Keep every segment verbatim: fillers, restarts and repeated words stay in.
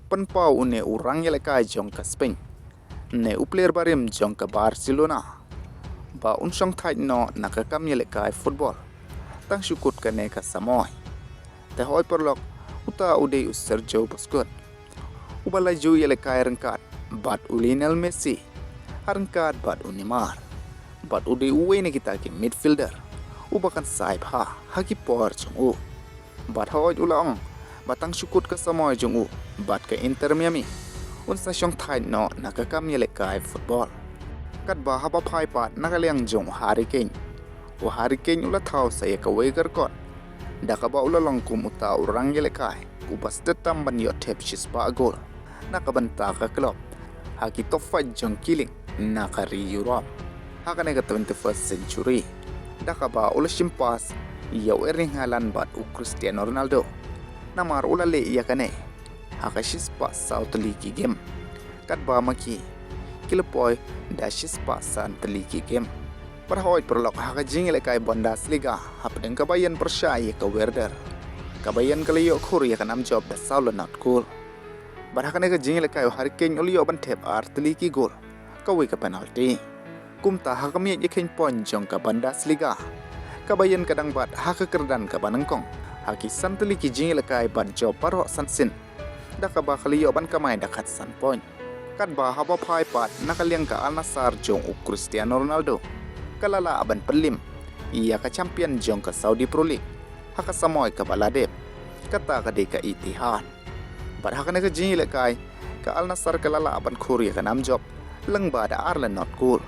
Pynpaw une u rang ïalehkai jong ka Spain, ne u player barim jong ka Barcelona, ba un shong thait noh na ka kam ïalehkai football tang shu kut kane ka samoi. Te hoi paralok, uta u dei u Sergio Busquets, uba la ju ïalehkai ryngkat bad u Lionel Messi, ha ryngkat bad u Neymar, bad u dei uwei na kita ki midfielder uba kan sai bha ha ki por jong u. Bad hoi u la ong ba tang shu kut ka samoi jong u bad ka Inter Miami, un sa shong thait noh na ka kam ïalehkai football. Katba haba phai pat na ka liang jong u Harry Kane, u Harry Kane u la thaw sa ïa kawei ka record, da kaba u la long kum uta u rang ïalehkai uba stet tam ban ïoh thep shispah gol na ka bynta ka club ha ki top five jong ki league na ka ri Europe ha kane ka twenty-first century, da kaba u la shim pass ïa u Erling Haaland bad u Cristiano Ronaldo. Namar u la leh ïa kane ha ka shispah saw tylli ki game, katba ma ki ki la poi da shispah san tylli ki game. Bad hoi paralok, ha ka jingïalehkai Bundesliga, hapdeng ka Bayern pyrshah ïa ka Werder, ka Bayern ka la ïoh khur ïa ka nam jop da saw la nod gol. Bad ha kane ka jingïalehkai u Harry Kane u la ïoh ban thep ar tylli ki gol, kawei ka penalty. Kumta ha ka miej ïakheiñ point jong ka Bundesliga, ka Bayern ka dang bat ha ka kyrdan kaba nyngkong ha ki san tylli ki jingïalehkai ban jop baroh san sien, da kaba ka la ïoh ban kamai da khatsan point. Katba haba phai pat na ka liang ka Al Nassr jong u Cristiano Ronaldo, ka la lah ban pynlip ïa ka champion jong ka Saudi Pro League ha ka samoi kaba la dep, kata ka dei ka Ittihad. Bad ha kane ka jingïalehkai, ka Al Nassr ka la lah ban khur ïa ka nam jop lyngba da ar la nod gol.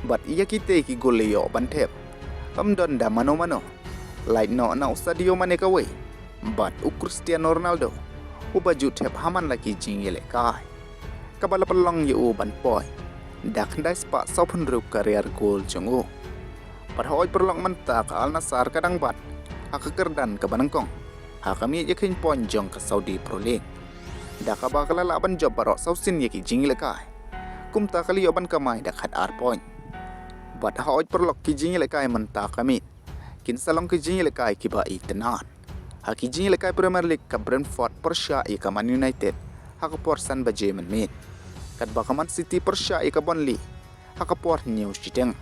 Bad ïa kitei ki gol la ïoh ban thep, ym don da mano mano, lait noh na u Sadio Mane kawei bad u Cristiano Ronaldo, uba ju thep ha man la ki jingïalehkai, kaba la pynlong ïa u ban poi da khyndai spah sawphew hynriew career goal jong u. Bad hoi paralok, mynta ka Al Nassr ka dang bat ha ka kyrdan kaba nyngkong ha ka miej ïakheiñ point jong ka Saudi Pro League, da kaba ka la lah ban jop baroh saw sien ïa ki jingïalehkai. Kumta ka la ïoh ban kamai da khatar point. Bad hoi paralok, ki jingïalehkai mynta ka miet kin sa long ki jingïalehkai kiba itynnad. Ha ki jingïalehkai Premier League, ka Brentford pyrshah ïa ka Man United ha ka por san baje mynmiet, katba ka Man City pyrshah ïa ka Burnley ha ka por hynñiew shiteng.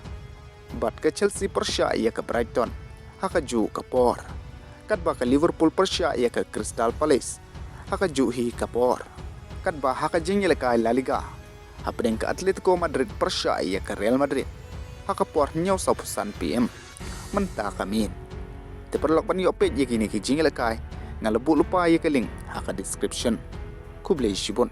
Bad ka Chelsea pyrshah ïa ka Brighton ha kajuh ka por, katba ka Liverpool pyrshah ïa ka Crystal Palace ha kajuh hi ka por. Katba ha ka jingïalehkai La Liga, hapdeng ka Atletico Madrid pyrshah ïa ka Real Madrid ha ka por hynñiew sawphew san P M mynta ka miet. Te paralok, ban ïoh peit ïa kine ki jingïalehkai, nga la buh lypa ïa ka link ha ka description. Khublei shibun.